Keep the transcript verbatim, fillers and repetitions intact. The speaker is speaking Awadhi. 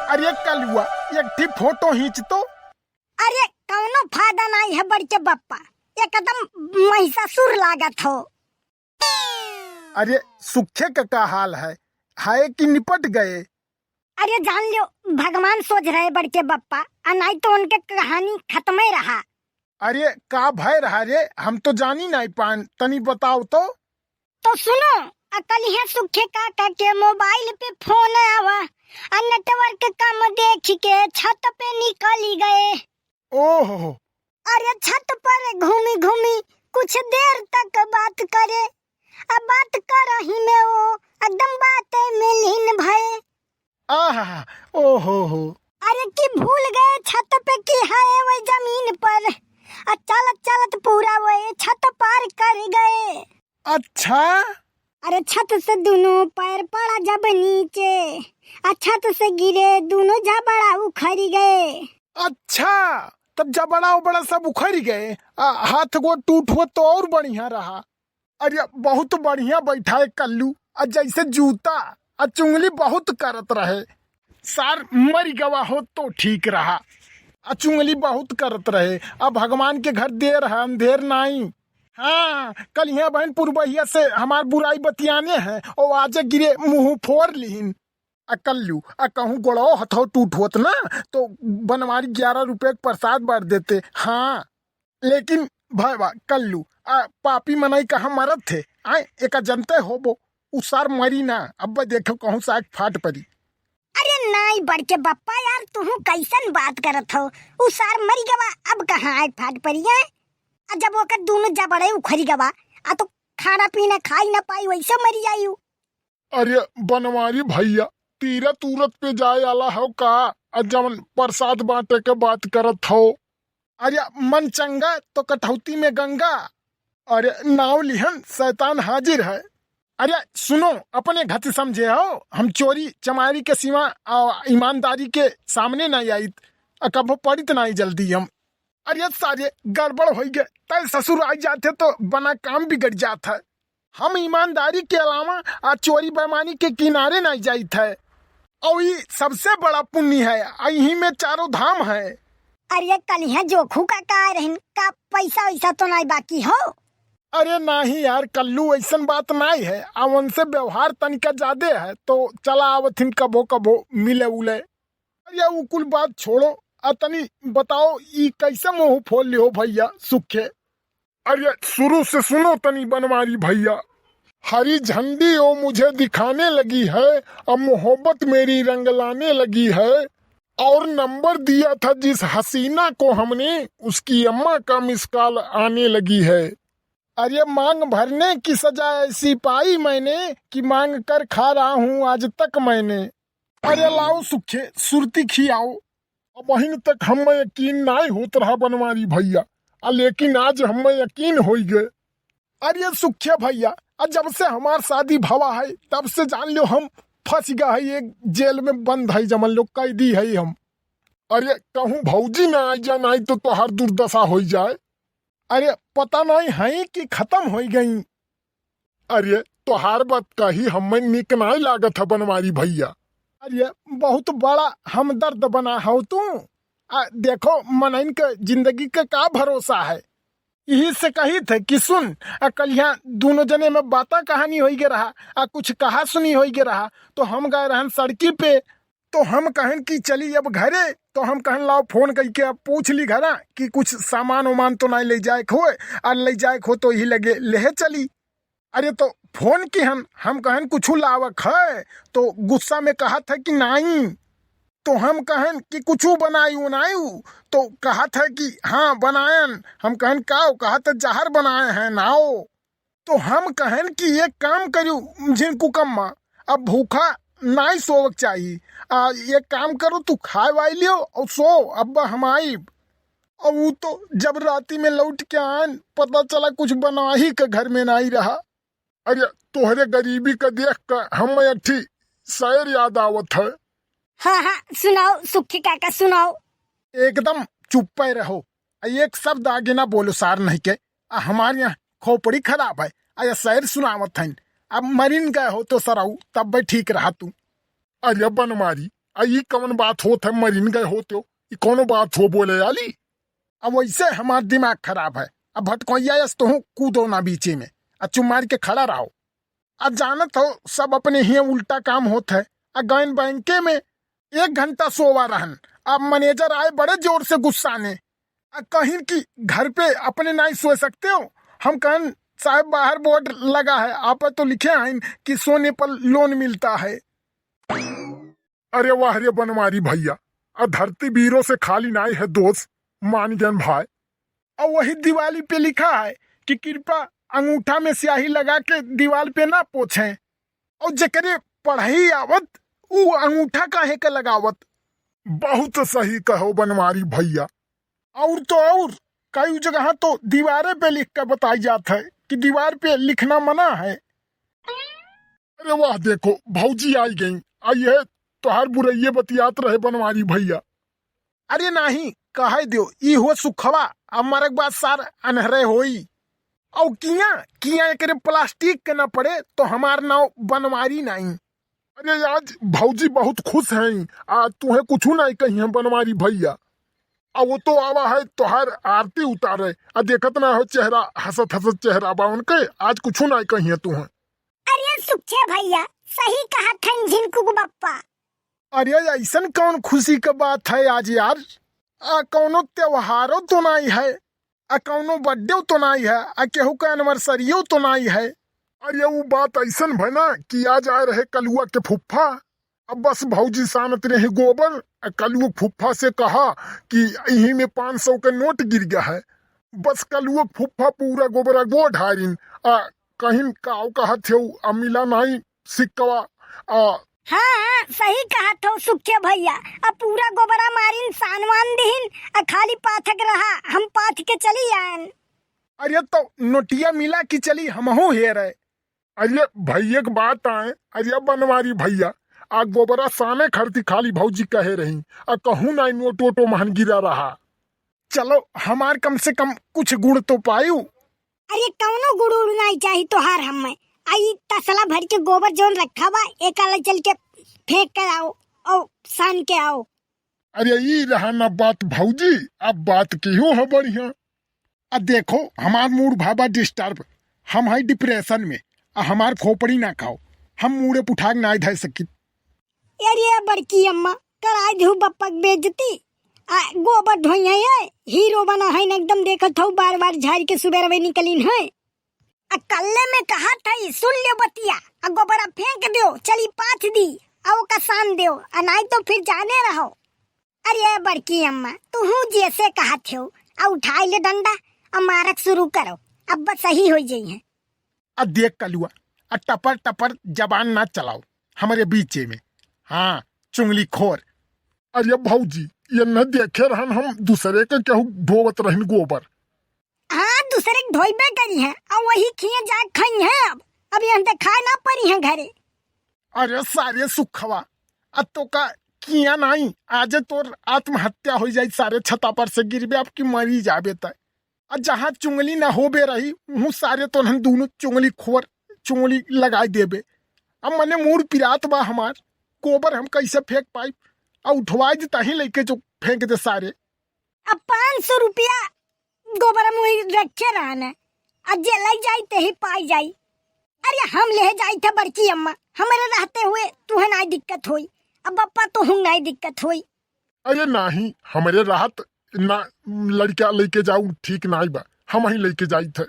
अरे कलुआ, एक ठी फोटो खींच तो। अरे कौनो फायदा नाहीं है बड़के बप्पा, एकदम महिषासुर लागत हो। अरे सुखे का का हाल है, है कि निपट गए? अरे जान लियो, भगवान सोच रहे बड़के बप्पा, आ नाहीं तो उनके कहानी खत्मे रहा। अरे का भय रहा रे, हम तो जानी नाहीं पान, तनी बताओ तो। तो सुनो, अ कलिया सुखे काका के मोबाइल पे फोन आवा, आ नेटवर्क कम देख के छत पे निकली गए। ओहो। अरे छत पर घूमी घूमी कुछ देर तक बात करे, आ बात करही में वो एकदम बाते में लीन भए। आहा, ओहो हो। अरे कि भूल गए छत पे कि है वही जमीन पर, आ चलत चलत पूरा वही छत पार कर गए। अच्छा। अरे छत से दोनों पैर पड़ा जब नीचे, आ छत से गिरे दोनों जबड़ा उखड़ गए। अच्छा, तब जबड़ा उबड़ा सब उखड़ गए, आ, हाथ गोड़ टूट हो तो और बढ़िया रहा। अरे बहुत बढ़िया बैठा है कल्लू, आ जैसे जूता, आ चुंगली बहुत करत रहे। सार मर गवा हो तो ठीक रहा, आ चुंगली बहुत करत रहे। अब भगवान के घर देर है, अंधेर नाई। हाँ, कल यहाँ बहन पुरबहिया से हमार बुराई बतियाने हैं, ओ आजे गिरे मुँह फोर लिहिन। आ कल्लू, आ कहूँ गोड़ो हथो टूट होत ना, तो बनवारी ग्यारह रुपये के प्रसाद बांट देते। हाँ, लेकिन भयवा कल्लू, आ पापी मनई कहाँ मरत थे, आए एका जनते होबो, उ सार मरी ना, अब देखो कहूँ से आग फाट परी। अरे नाई बड़के बप्पा यार, तुहू कैसन बात करत हो? उ सार मरी गवा, अब कहाँ आग फाट परी है? आ जब ओकर दोनों जबड़े उखरी गवा, आ तो खाना पीना खाई ना पाई, वैसे मरी जाई उ। अरे बनवारी भैया, तीरथ उरत पे जाए आला हो का? आ जवन प्रसाद बांटे के बात करत हो। अरे मन चंगा तो कठौती में गंगा। अरे नाव लिहन शैतान हाजिर है। अरे सुनो, अपने घति समझे हो, हम चोरी चमारी के सिवा आ ईमानदारी के सामने नहीं आइत, आ कबो पड़ित नहीं जल्दी हम। अरे सारे गड़बड़ होइ गए, तय ससुर आ जाते तो बना काम बिगड़ जात है। हम ईमानदारी के अलावा आ चोरी बेईमानी के किनारे नहीं जाइत है। और ई सबसे बड़ा पुण्य है, आ यही में चारों धाम है। अरे कलिया जोखू का का रहन का पैसा वैसा तो नहीं बाकी हो? अरे नहीं यार कल्लू, ऐसन बात नहीं है, आ उनसे व्यवहार तनिका ज्यादा है, तो चला आवथिन कबो कबो मिले उले। अरे उ कुल बात छोड़ो, आ तनी बताओ ई कैसे मुंह फोल लिहो भैया सुखे? अरे शुरू से सुनो तनी बनवारी भैया। हरी झंडी वो मुझे दिखाने लगी है, अब मोहब्बत मेरी रंग लाने लगी है। और नंबर दिया था जिस हसीना को हमने, उसकी अम्मा का मिस कॉल आने लगी है। अरे मांग भरने की सजा ऐसी पाई मैंने कि मांग कर खा रहा हूँ आज तक मैंने। अरे लाओ सुखे सुरती खियाओ। अबहिन तक हम्मे यकीन नाई होत रहा बनवारी भैया, आ लेकिन आज हम्मे यकीन होई गए। अरे सुखे भैया, आ जब से हमार शादी भवा है तब से जान लो हम फंस गए है, एक जेल में बंद है, जमन लोग कैदी है हम। अरे कहूँ भौजी ना आ जा, नाई तो तोहार दुर्दशा होई जाए। अरे पता नहीं है कि खत्म होई गई। अरे तोहार बात कही हमें निक नाई लागत है बनवारी भैया। अरे बहुत बड़ा हमदर्द बना हो तू। आ देखो मनइन के जिंदगी के का भरोसा है। यही से कही थे कि सुन, आ कल यहाँ दोनों जने में बाता कहानी होई गे रहा, आ कुछ कहा सुनी होई गे रहा, तो हम गए रहन सड़की पे, तो हम कहन कि चली अब घरे, तो हम कहन लाओ फोन करके अब पूछ ली घरा कि कुछ सामान उमान तो नहीं ले जाए के होए, और ले जाए के हो तो यही लगे लेहे चली। अरे तो फोन किहन, हम कहन कुछ लावक है, तो गुस्सा में कहत है कि नाई। तो हम कहन कि कुछ बनाई उनाई, तो कहत है कि हाँ बनायन। हम कहन का? कहत है जहर बनाए हैं नाओ। तो हम कहन कि एक काम करू झिनकू कम्मा, अब भूखा नाई सोवक चाही। आ, एक काम करो, तू खाए वाई लियो और सो, अब हम आइब। और वो तो जब राती में लौट के आन, पता चला कुछ बनाही का घर में नाई रहा। अरे तोहरे गरीबी का देख कर हम एक ठी शायर याद आवत है। हाँ, हाँ, सुनाओ सुखी काका, सुनाओ। एकदम चुप्पे रहो, आ एक शब्द आगे ना बोलो सार नहीं के। आ हमारे यहाँ खोपड़ी खराब है, आ ये शायर सुनावत हैं। अब मरिन गए हो तो सराऊ, तब भी ठीक रहा तू। अरे बनवारी, आ ई कवन बात होत है, मरिन गए होत हो, ई कौनो बात हो बोले आली? अब वैसे हमार दिमाग खराब है, अब भटकोइया यस तोहूँ कूदो ना बीचे में, आ चुप मार के खड़ा रहो। आ जानत हो सब अपने ही उल्टा काम होत है। आ गयन बैंके में एक घंटा सोवा रहन, अब मैनेजर आए बड़े जोर से गुस्साने, आ कहिन कि घर पे अपने नाई सोए सकते हो। हम कहन साहब बाहर बोर्ड लगा है, आप तो लिखे हैं कि सोने पर लोन मिलता है। अरे वाह रे बनवारी भैया, आ धरती बीरो से खाली नाई है दोस्त, मान गयन भाई। और वही दिवाली पे लिखा है कि कृपा अंगूठा में स्याही लगा के दीवाल पे ना पोछें। और जेकरे पढ़ाई आवत, ऊ अंगूठा काहे के लगावत? बहुत सही कहो बनवारी भैया। और तो और, कई जगह तो दीवारे पे लिख के बताई जात है कि दीवार पे लिखना मना है। अरे वाह, देखो भौजी आई गई। आ ये तोहार बुरइये बतियात रहे बनवारी भैया। अरे नाही, कहे दियो, ई हो सुखवा, अब मरक बाद सार अनहरे होई। औ किया, किया एकरे प्लास्टिक के न पड़े, तो हमार नाव बनवारी नाही। अरे आज भौजी बहुत खुश हैं, आ तुहे कुछ नहीं कही हम बनवारी भैया। आ वो तो आवा है तोहार आरती उतारे, आ देखत ना हो चेहरा, हंसत हंसत चेहरा बा उनके, आज कुछ नहीं कही है तुहे। अरे सुखे भैया, सही कहत हन झिनकू बप्पा। अरे ऐसन कौन खुशी का बात है आज यार? आ कौनो त्योहारो तो नहीं है, आ कौनो बर्थडे तो नहीं है, आ केहू का एनिवर्सरियो तो नहीं है। अरे वो बात ऐसन भय ना कि आज आए रहे कलुआ के फुफ्फा, अब बस भौजी सानत रहे गोबर, आ कलुआ फुफ्फा से कहा कि यही में पाँच सौ के नोट गिर गया है। बस कलुआ फुफ्फा पूरा गोबरा गो ढारिन, आ कहिन काव कहत हो, आ मिला नहीं सिक्कवा, आ हाँ, हाँ, सही कहत हो सुखे भैया। अब पूरा गोबरा मारिन सानवान दिहिन, आ खाली पाथक रहा, हम पाथ के चली आयन। अरे तो नोटिया मिला कि चली हमहू हेरे। अरे भैया के बात आए, अरे बनवारी भैया, आ गोबरा साने खरती खाली भौजी कहे रही, आ कहूँ ना नोट वोटो महन गिरा रहा। चलो हमार कम से कम कुछ गुण तो पायू। अरे कौनो गुड़ उड़ नहीं चाही तोहार हमें। आई तसला भर के गोबर जौन रखा बा, एका ले चल के फेंक के आओ और सान के आओ। अरे ई रहा ना बात भौजी, अब बात केहू है बढ़िया। अब देखो हमार मूड भाबा डिस्टर्ब, हम है डिप्रेशन में, आ हमार खोपड़ी ना खाओ, हम मूड़े पुठाक ना धर सकित। अरे बड़की अम्मा, कराई देहु बप्पा के बेइज्जती। आ गोबर ढोई है ये, हीरो बना है ना, एकदम देखत हूँ बार बार झाड़ के सुबेरवे निकलिन है। आ कल्ले में कहा था, सुन लियो बतिया, आ गोबरा फेंक दियो, चली पाथ दी, आ ओका सान दियो, आ नाई तो फिर जाने रहो। अरे बड़की अम्मा, तुहू जैसे कहत हो, आ उठाई ले डंडा, आ मारक शुरू करो, अब बस सही हो जाई है। आ देख कलुआ, आ टपर टपर जबान ना चलाओ हमरे बीचे में। हाँ, चुंगली खोर। अरे भौजी, ये न देखे रहन हम दूसरे के केहू ढोवत रहन गोबर। हाँ, दूसरे के ढोइबे करी है, आ वही खिए जाके खाई है अब। अब यहाँ देखाए ना पड़ी है घरे। अरे सारे सुखवा, आ तो का किया नाई, आज तोर आत्महत्या हो जाई, सारे छता पर से गिरबे, अब की मरी जाबे तय। आ जहाँ चुंगली ना होबे रही, उहूँ सारे तोहन दूनो चुंगली खोर, चुंगली लगाई देबे। अब मने मूड़ पिरात बा हमार, गोबर हम कैसे फेंक पाई? आ उठवाई दे ताही लेके जो फेंक दे सारे। अब पाँच सौ रुपया गोबर मुई रखे रहन है, आ जे लई जाई तेही पाई जाई। अरे हम ले जाई थे बड़की अम्मा, हमरे रहते हुए तुहे नाई दिक्कत होई, अब बप्पा तो हूँ नाई दिक्कत होई। अरे नाही, हमरे रहत ना लड़का लेके जाऊ ठीक नाई बा, हम ही लेके जाई थे।